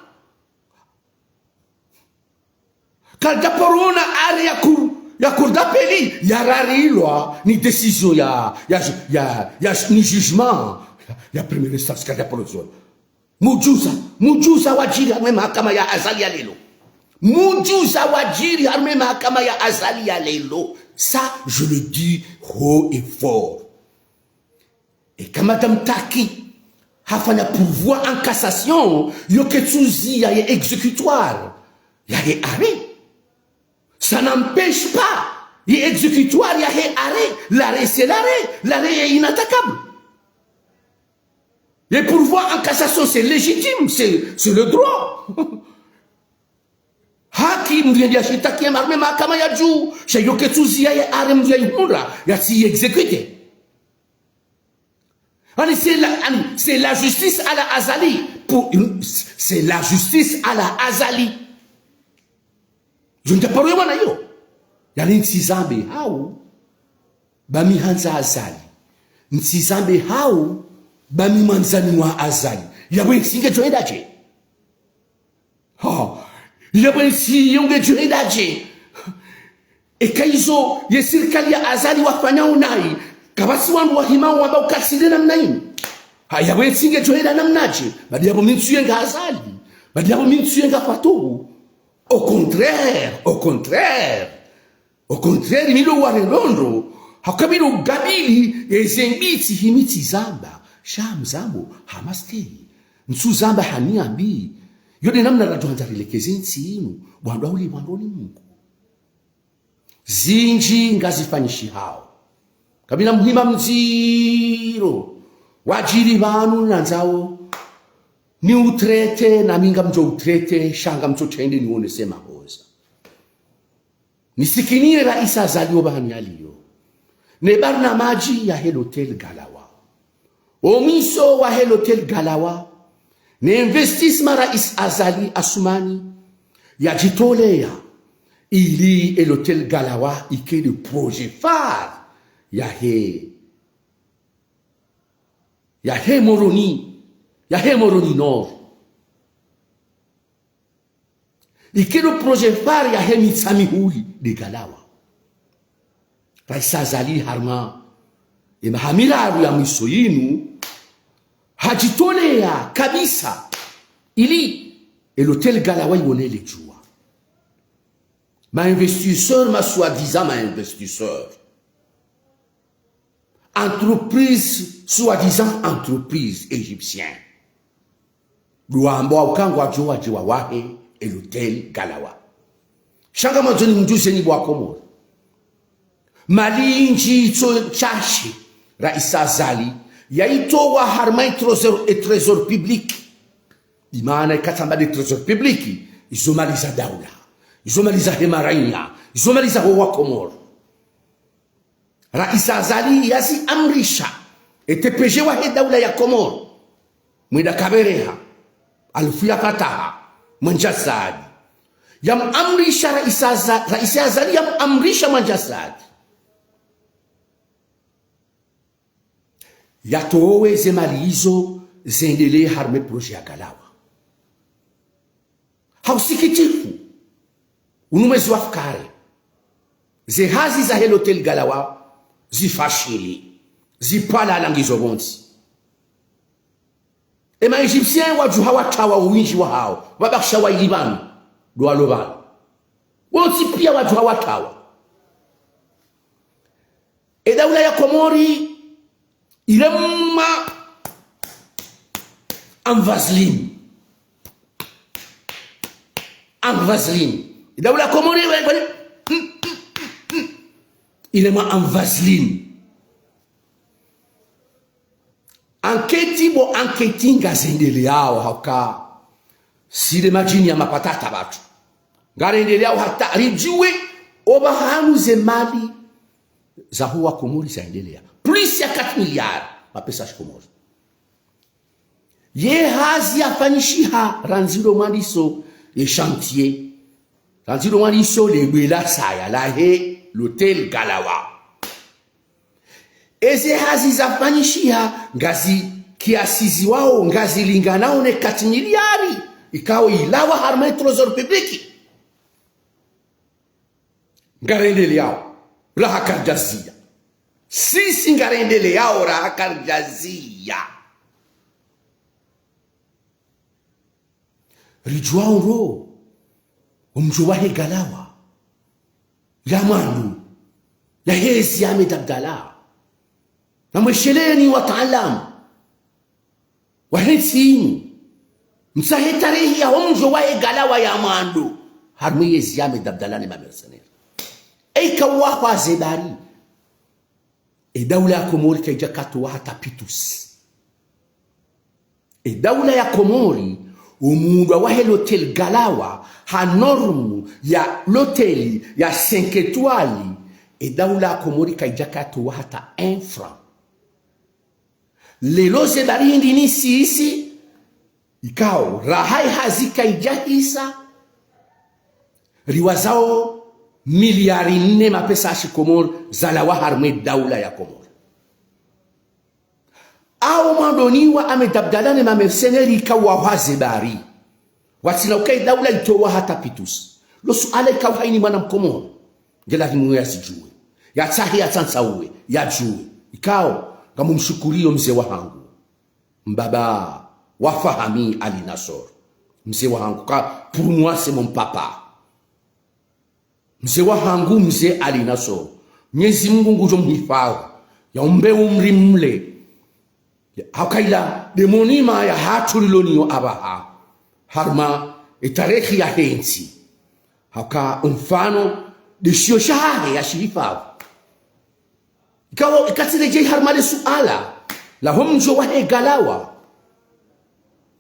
Karidjaparo ona arrêt ya cour, ya cour d'appel, yararilwa ni décision ya, ya, ya, ya, ni jugement ya, ya première instance, karidjaparo ziona. Mdjuza, mdjuza wadjiri harumwa ye mahakama ya Azali ya leo. Mdjuza wadjiri harumwa ye mahakama ya Azali ya leo. Ça, je le dis haut et fort. Eka Madame Taki hafanya pourvoi en cassation, yo ketsuziya ye exécutoire yahe arrêt. Ça n'empêche pas ye exécutoire yahe arrêt. L'arrêt, c'est l'arrêt. L'arrêt est inattaquable. Ye pourvoi en cassation, c'est légitime, c'est, c'est le droit. Haki mndru yende yashitaki harumwa ye mahakama ya juu, sha yo ketsuziya ye arrêt mndru yaihundra, yatsi exécuter. Yaani, c'est la, yaani, c'est la justice à la Azali. Pour une, c'est la justice à la Azali. Yo ntsaparo yemwana yo. Yaani, ntsizambe hau, ba mi handza Azali. Ntsizambe hau, ba mi mwandzani wa Azali. Yapvo entsi ngedjo hwenda dje? Ha, yapvo entsi yo ngedjo hwenda dje? Eka izo ye sirikali ya Azali wafanya unayi, kapvatsi wandru wahima wamba ukatsi nde namna inu. Ha, yapvo entsi ngedjo hwenda namna dje? Badi yapvo mi ntsuyenga Azali. Badi yapvo mi ntsuyenga Fatuhu. Au contraire, au contraire. Au contraire, mi ndo ware ndrongoo, haka mi ndo gabili, eze mbitsi himi tsizamba. Sha mzambo, hama stehi. Ntsuzamba ha nia mbi. Yo nde namna radjo handza rilekeze ntsi inu, bwandwa uli bwandoni Mungu. Zindji ngazifanyishihao. Kamina muhima mdziro. Wadjiri pvanu nandzao ni utraité, na mi ngamdjo utraité, sha ngamtso trende niwonese mahoza. Nisikiniye Raisi Azali opvahanu yaliyo. Ne barnamadji yahe l'hôtel Galawa. Omwiso wahe l'hôtel Galawa. Ne investissement Raisi Azali Assoumani yadjitoleya. Ili e l'hôtel Galawa ike le projet phare yahe, yahe Moroni, yahe Moroni Nord. Ike ndo projet phare yahe Mitsamihuli nde Galawa. Raisi Azali harumwa ye maha miraru ya mwiso yinu, hadjitoleya kabisa ili e l'hôtel Galawa iwone le djuwa. Ma investisseurs, ma soi-disant ma investisseurs. Entreprise, soi-disant entreprise égyptienne. Ndo wamba uka ngwadjo wadje wawahe e l'hôtel Galawa. Sha ngamwandzo nimdjuze nyi bo wa Komori. Mali indji itso shashe, Raisi Azali, yaitowa harumwa e trésor, e trésor public. Imana ikatamba nde trésor public, izo mali za daula, izo mali zahe maraiya, izo mali zaho wa Komori. Raisi Azali yaziamrisha, e T P G wahe daula ya Komori, Mwinyi Kabereha, Alufu ya Fataha, Mwandjasadi. Yamuamrisha Raisi Aza-, Raisi Azali yamuamrisha Mwandjasadi. yatowe ze mali izo zendelee harumwa e projet ya Galawa. Ha usikitifu, unu mwezi wa fukare, ze hazi zahe l'hôtel Galawa zifashili, zipvala la ngizo pvontsi. E ma Égyptiens wadjuha watawa owindji wahao, wabakisha wayili pvanu, ndo walo pvanu. Wontsi pia wadjuha watawa. E daula ya Komori irema en vaseline. En vaseline. E daula ya Komori, we, we, irema en vaseline. Enquête bo enquête ngazendeleao hauka si nde madjini ya mapatata pvatsu. Ngarendeleao hata ridjuwe opvahanu ze mali zaho wa Komori zaendelea. Plus ya quatre milliards mapesa ya shikomori. Ye hazi yafanyishiha randzi ndo mwandiso ye chantier. Randzi ndo mwandiso le bwe la saya lahe l'hôtel Galawa. Eze hazi zafanyishiha ngazi kiasi ziwao, ngazilinganao ne quatre milliards ikao ilawa harumwa e trésor public. Ngarendeleao raha karidjazia. Sisi ngarendeleao raha karidjazia. Ridjuao ndo omdjo wahe Galawa ya mwando, yahe ezi ya Ahmed Abdallah. Namwesheleni wataalamu wahe ntsi inu, mtsahe tarehi yaho mdjo wahe Galawa ya mwando harumwa e ezi ya Ahmed Abdallah ne ma mercenaires. Eika wahwa ze bari, e daula ya Komori kaidja katowa hata pitusi. E daula ya Komori, omuundwa wahe l'hôtel Galawa, ha norme ya l'hôtel ya cinq étoiles, e daula ya Komori kaidja katowa hata un franc. Leo ze bari hindri ni sisi, ikao raha e hazi kaidjahisa, riwazao miliari nne mapesa ya shikomori zalawa harumwa e daula ya Komori. Ao mwandoni wa Ahmed Abdallah ne ma mercenaires ikao wahwa ze bari, watsina uka e daula itowa hata pitusi. Lo suala ikao hayina mwana mkomori nge lazimu yazidjuwe, yatsahe, yatsantsauwe, yadjuwe. Ikao ngamumshukuriyo mze wahangu, mbaba wa Fahami Ali Nassor, mze wahangu, ka pour moi c'est mon papa. Mze wahangu, mze Ali Nassor, Mnyezi Mungu ngudjo mhifadhwi, yaumbe umri mle. Hauka ila nde monima yahatru lilo nayo apvaha harumwa e tarehi yahe ntsi. Hauka omfano nde shiyo shahahe yashihifadhwi. Ikao, ikatsi redjei harumwa le suala laho mdjo wahe Galawa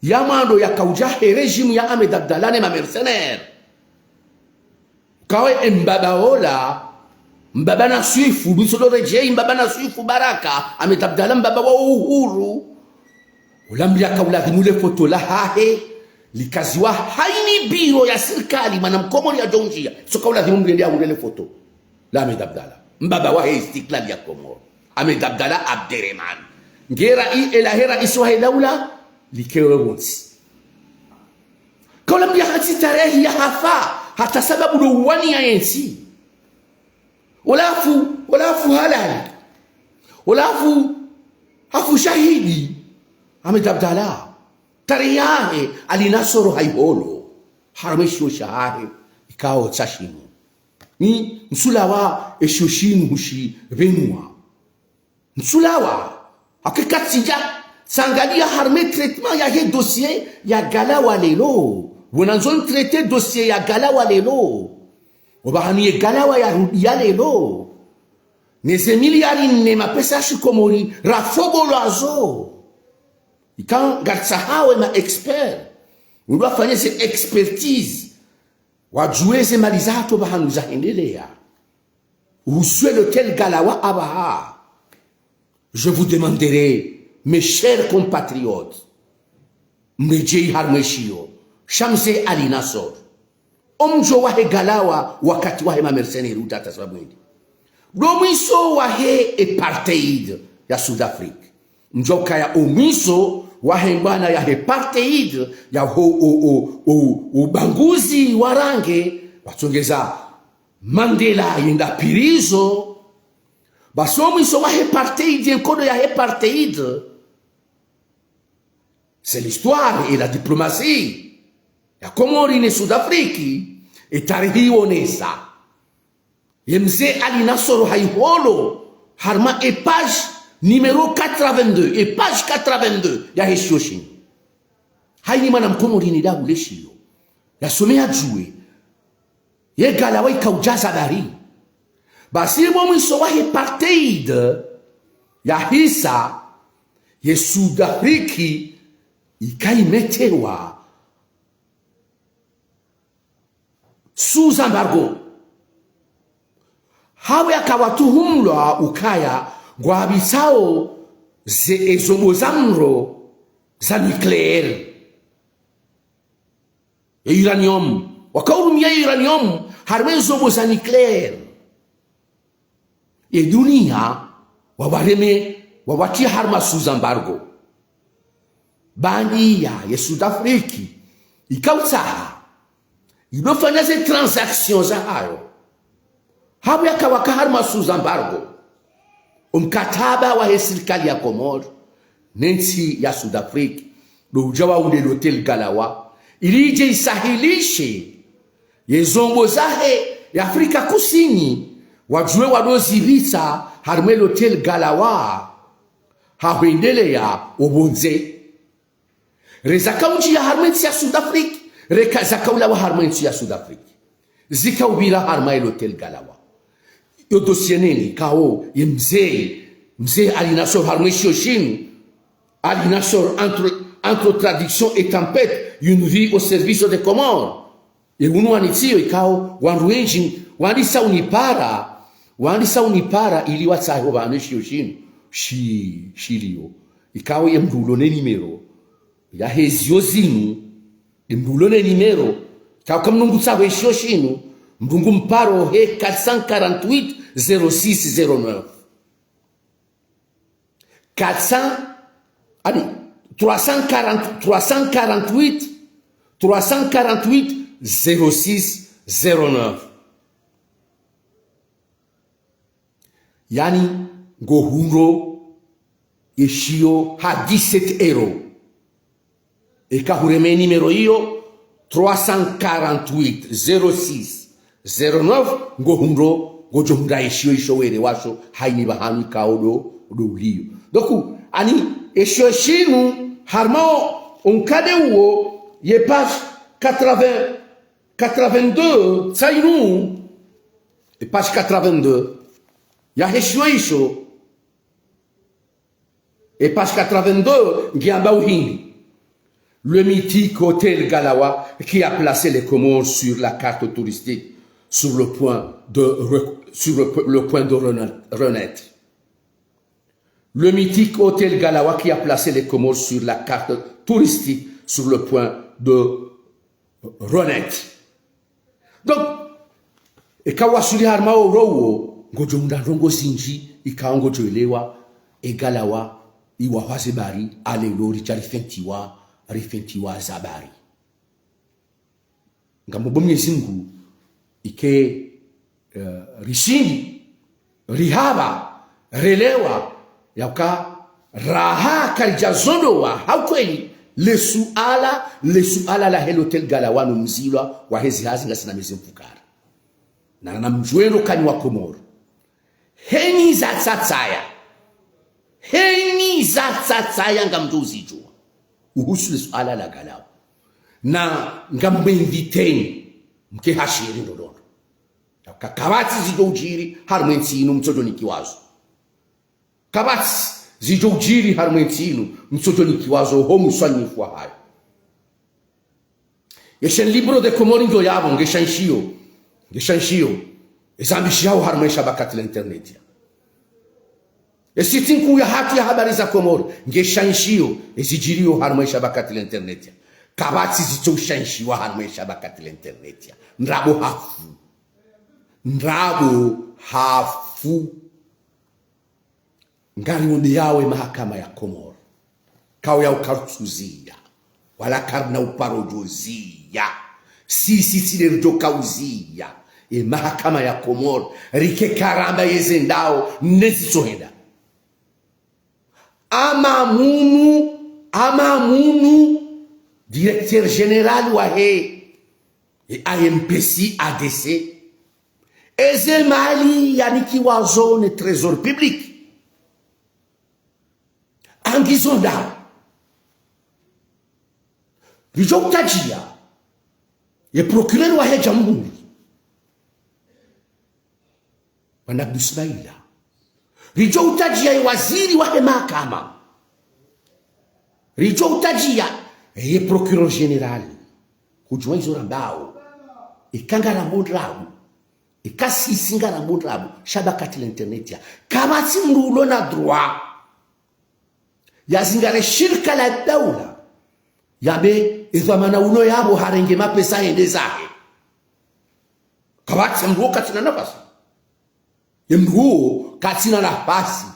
ya mwando yakaudja he régime ya Ahmed Abdallah ne ma mercenaires. Kawe e mbaba ola, mbaba Naswifu, mtsodo redjei mbaba Naswifu Baraka, Ahmed Abdallah mbaba wa uhuru. Ola mdru yakaulazimu le foto lahahe likaziwa hayina biro ya sirikali, mwana mkomori yadjo undjia, tsoka ulazimu mdru yende yahure le foto la Ahmed Abdallah, mbaba wahe istiklal ya Komori, Ahmed Abdallah Abderemane. Nge rai, elahe raisi wahe daula, likewe wontsi. Kaula mdru yahatsi tarehi yahafa, hata sababu ndo uwaniya ye ntsi. Ola hafu, ola hafu halali. Ola hafu, hafu shahidi. Ahmed Abdallah. Tarehi yahe, Ali Nassor hayiholo. Harumwa e shiyo shahahe, ikao tsa shinu. Ni ntsulawa e shiyo shinu hushipvenua. Ntsulawa. Hauka ikatsidja tsangalia harumwa e traitement yahe dossier ya Galawa leo. Wona ndzo ntraite dossier ya Galawa leo. Opvahanu ye Galawa yarudia leo. Neze miliari nne mapesa ya shikomori rafobolwa zo. Ikao ngaritsahao e ma experts, ndo wafanye ze expertise, wadjuwe ze mali zahatru pvahanu zahendelea. Uhusu e l'hôtel Galawa apvaha, je vous demanderai, mes chers compatriotes, mredjei harumwa e shiyo sha mze Ali Nassor. Omdjo wahe Galawa wakati wahe ma mercenaires udja hata sababu hindri? Ndo mwiso wahe apartheid ya Sud Afrique. Ndjo kaya omwiso wahe mbwana yahe apartheid, yaho o, o, o, ubaguzi wa rangi, watsongeza Mandela yenda prison. Basi omwiso wahe apartheid, enkodo yahe apartheid, c'est l'histoire et la diplomatie ya Komori ne Sud-Afrique, e tarehi yonesa. Ye mze Ali Nassor hayiholo, harumwa e page numéro quatre-vingt-deux, e page quatre-vingt-deux yahe shiyo shinu. Hayini mwana mkomori ni dahu le shiyo. Yasome yadjuwe. Ye Galawa ikaudjaza bari. Basi bo mwiso wahe apartheid yahisa, ye Sud-Afrique ikaimetewa sous embargo. Hawe yakawatuhumulwa ukaya ngwabisao ze ezombo za mro za nucléaire. Ya uranium. Wakaurumia ya uranium harumwa ezombo za nucléaire. Ye dunia wawareme, wawatia harumwa sous embargo. Bandiya ye Sud-Afrique ikautsaha idofanya ze transaction zahayo. Habu yakawaka harumwa sous embargo. Omkataba wahe sirikali ya Komori ne ntsi ya Sud-Afrique, ndo udja waunde l'hôtel Galawa, ili idje isahilishe ye zombo zahe ya Afrika Kusini, wadjuwe wadozipvira harumwa l'hôtel Galawa, ha hwendeleya opvondze. Re zakaudjiya harumwa entsi ya Sud-Afrique, re ka zakaulawa harumwa entsi ya Sud-Afrique, zikaupvira harumwa l'hôtel Galawa. Yo dossier neni, ikao ye mze, mze Ali Nassor harumwa eshiyo shinu, Ali Nassor entre, entre traduction et tempête, une vie au service des Comores. Ye unwani tsiyo ikao wandru wendji wandisa unipara, wandisa unipara ili watsahe opvanu eshiyo shinu shi, shiliyo. Ikao ye mndru ulo ne numéro yahe ziyo zinu, ye mndru ulo ne numéro, ikao kamnungu tsaho eshiyo shinu, mndru ngumparo he quatre cent quarante-huit zéro six zéro neuf. Quatre cents, allez, trois cent quarante, trois cent quarante-huit, trois cent quarante-huit zéro six zéro neuf. Yaani, ngohundro eshiyo ha dix-sept euros. Eka hureme numéro iyo, trois cent quarante-huit zéro six zéro neuf, ngohundro, ngodjo hundra eshiyo isho were washo, hayini pvahanu ikao ndo, ndo uliyo. Donc, ani, eshiyo shinu, harumwa onkade uwo, ye page quatre-vingts, quatre-vingt-deux, tsainu, e page quatre-vingt-deux, yahe shiyo isho, e page quatre-vingt-deux, ngiamba uhini. Le mythique hôtel Galawa qui a placé les Comores sur la carte touristique, sur le point de re-, sur le, le point de rena-, renaître. Le mythique hôtel Galawa qui a placé les Comores sur la carte touristique, sur le point de renaître. Donc, eka wasuli harumwa ouro uwo, ngodjo hundra ndrongo zindji, ikao ngodjo elewa, e Galawa, iwahwa ze bari, alelo ridja rifentiwa, rifentiwa za bari. Ngamomba Mwenyezi Mungu, ike, eh, rishindi, rihaba, relewa, yauka raha karidja zondowa, ha ukweli, le suala, le suala lahe l'hôtel Galawa no mzilwa wahe zihazi ngasina mezi mfukare. Na, na mdjuwe ndo kanyi wa Komori. Heni za tsatsaya. Heni za tsatsaya ngamdjo uzidjuwa. Uhusu le suala la Galawa. Na ngamwinviteni. Mke hashiri ndo ndo ndo. Ka-, kapvatsi zidjo udjiri harumwa entsi inu mtsodjo nikiwazo. Kapvatsi zidjo udjiri harumwa entsi inu mtsodjo nikiwazo ho muswanifu wahayo. Ye chaîne libre des Comores ngiyo yapvo, nge shanshiyo, nge shanshiyo, ezambishiyao harumwa eshabakati la internet ya. Ye site nkuu yahatru ya habari za Komori, nge shanshiyo, ezidjiriyo harumwa eshabakati la internet ya. Kapvatsi zitso shanshiwa harumwa eshabakati la internet ya. Ndrabo hafu. Ndrabo hafu. Ngariombeyawo ye mahakama ya Komori. Kawu yawo kartsuziya. Wala karina uparo djoziya. Sisi tsi nde ridjo kauziya. Ye mahakama ya Komori. Rike karamba yeze ndawo. Nezi tsohenda. Ama munu, ama munu, directeur général wahe, ye A M P C, A D C. Eze mali yanikiwa zo ne trésor public. Angizo nda. Ridjo utadjiya. Ye procureur wahe jamhuri. Bwana Abdou Ismaila. Ridjo utadjiya ye waziri wahe mahakama. Ridjo utadjiya ye procureur général. Hudjuwa izo rambawo. Eka ngarambo ndrabo. Eka sisi ngarambo ndrabo. Sha ba kati la internet ya. Kapvatsi mndru ulo na droit. Yazingare shirika la daula. Yambe, edhwamana uno yapvo harenge mapesa hende zahe. Kapvatsi mndru uwo katsina nafasi. Ye mndru uwo katsina nafasi.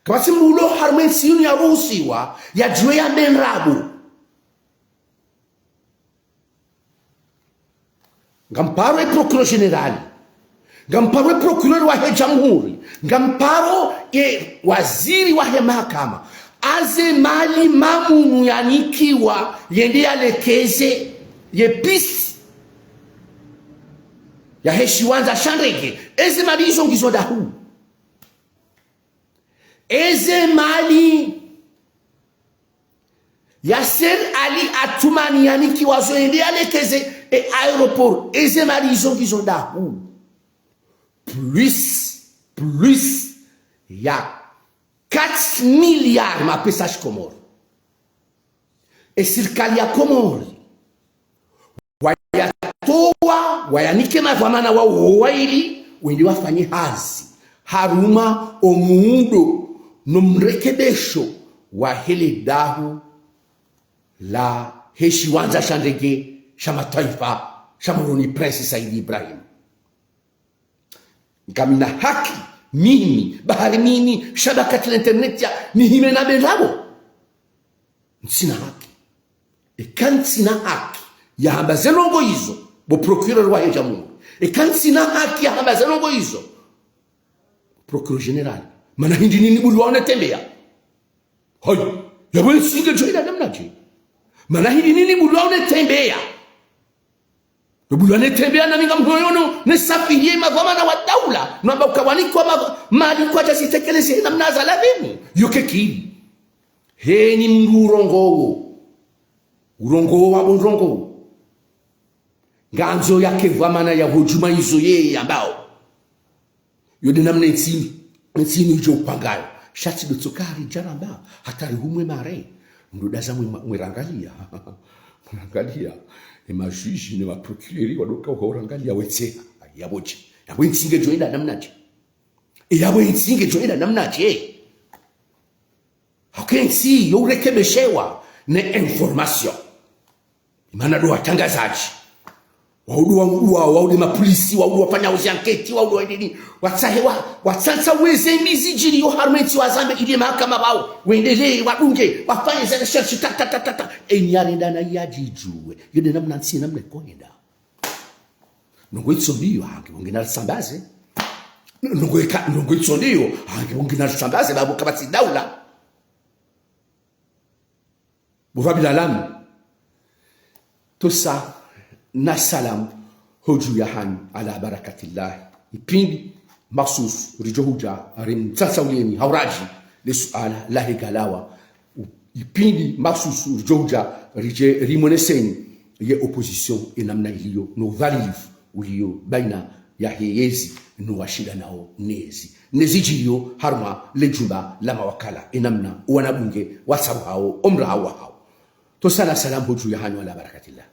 Kapvatsi mndru ulo harumwa entsi yinu yaruhusiwa, yadjuwe yambe ndrabo. Ngamparo ye procureur général. Ngamparo ye procureur wahe jamhuri. Ngamparo ye waziri wahe mahakama. Eze mali ma munu yanikiwa yende yalekeze ye piste yahe shiwandza sha ndege. Eze mali izo ngizo ndahu. Eze mali Yasser Ali Attoumani yanikiwa zo yende yalekeze e aéroport. Eze mali izo ngizo ndahu. Plus, plus ya quatre milliards mapesa shikomori. E sirikali ya Komori wayatowa, wayanike madhwamana wawo waili, wende wafanye hazi harumwa omuundo no mrekebesho wahe le daho lahe shiwandza sha ndege sha mataifa sha Moroni Prince Said Ibrahim. Ngamina haki, mimi, bahari mimi, sha ba kati la internet ya, nihime nambe ndrabo. Ntsina haki. Eka ntsina haki yahamba ze ndrongoo izo, bo procureur wahe jamhuri. Eka ntsina haki yahamba ze ndrongoo izo, procureur général. Mana hindri nini buliwa une tembeya? Hayi, yapvo entsi ngedjo enda namnadje? Mana hindri nini buliwa une tembeya? Buliwa ne tembeya na mi ngamhoyono, ne safihi ye madhwamana wa daula, no amba uka wanikwa ma-, mali kwadja zitekeleze namna za lazimu. Yo kekili. Heni mndru urongowo. Urongowo wapvo ndrongoo. Ngandzo yake dhwamana ya hudjuma izo yeye yambao. Yo nde namna entsi, entsi inu idjo upangayo. Sha tsi ndo tsoka ridja ramba, hata rihumwe mare. Ndo ndaza mwe, mwe rangaliya. Mwe rangaliya. E majuge ne maprocureur wadoka uka urangaliya wetseha. Yapvo dje? Yapvo entsi ngedjo enda namnadje? E yapvo entsi ngedjo enda namnadje? Hauka entsi yo urekebeshewa ne information. Imana ndo watrangazadji. Waudu wa, wa, waudu mapolisi, waudu wafanya uzi anketi, waudu wa nini. Watsahe wa, watsantsa weze mizidjiri yo harumwa entsi wazambe ili mahakama pvao. Wendelee, wadunge, wafanye ze recherche, ta, ta, ta, ta, ta. Eni yarenda na yadjidjuwe. Yo nde namna ntsi namna ikohenda. Ndrongoo itso ndiyo, hangi wongi narisambaze. Ndrongoo ika, ndrongoo itso ndiyo, hangi wongi narisambaze, bapvo kapvatsi daula. Bo Rabil Alamin, tosa na salamu hodju yahanyu ala barakatillahi. Ipindi makhsus ridjo hudja rimtsatsauliyeni hauradji le suala lahe galawa. U-, ipindi makhsus ridjo hudja ridje rimwoneseni ye opposition enamna iliyo no udhalilifu uliyo baina yahe yezi no washindanao nezi. Nezi djiliyo harumwa le djumba la mawakala, enamna owanabunge watsaruhao omrahao wahao. Tosa na salamu hodju yahanyu ala barakatillahi.